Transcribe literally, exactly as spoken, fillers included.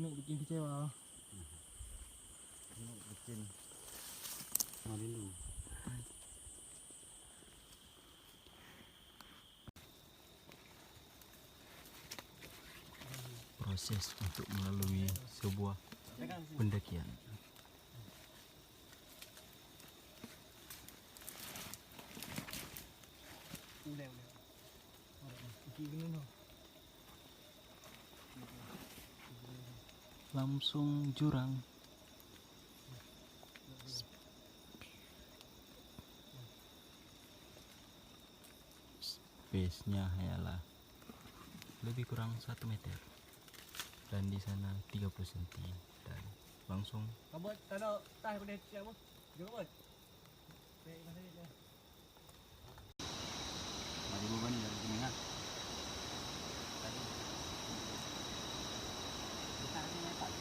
Bikin kecewa. Bikin malu. Proses untuk melalui sebuah pendakian. Langsung jurang. Space-nya ialah lebih kurang satu meter dan di sana tiga puluh senti dan langsung. Kabut, tadok, tah, boleh siap, Bu? Jom, kabut. Baik, masih, ya. Mari, Bu, bani dari sini, ha. Tadi. Kita ni, ya, Pak.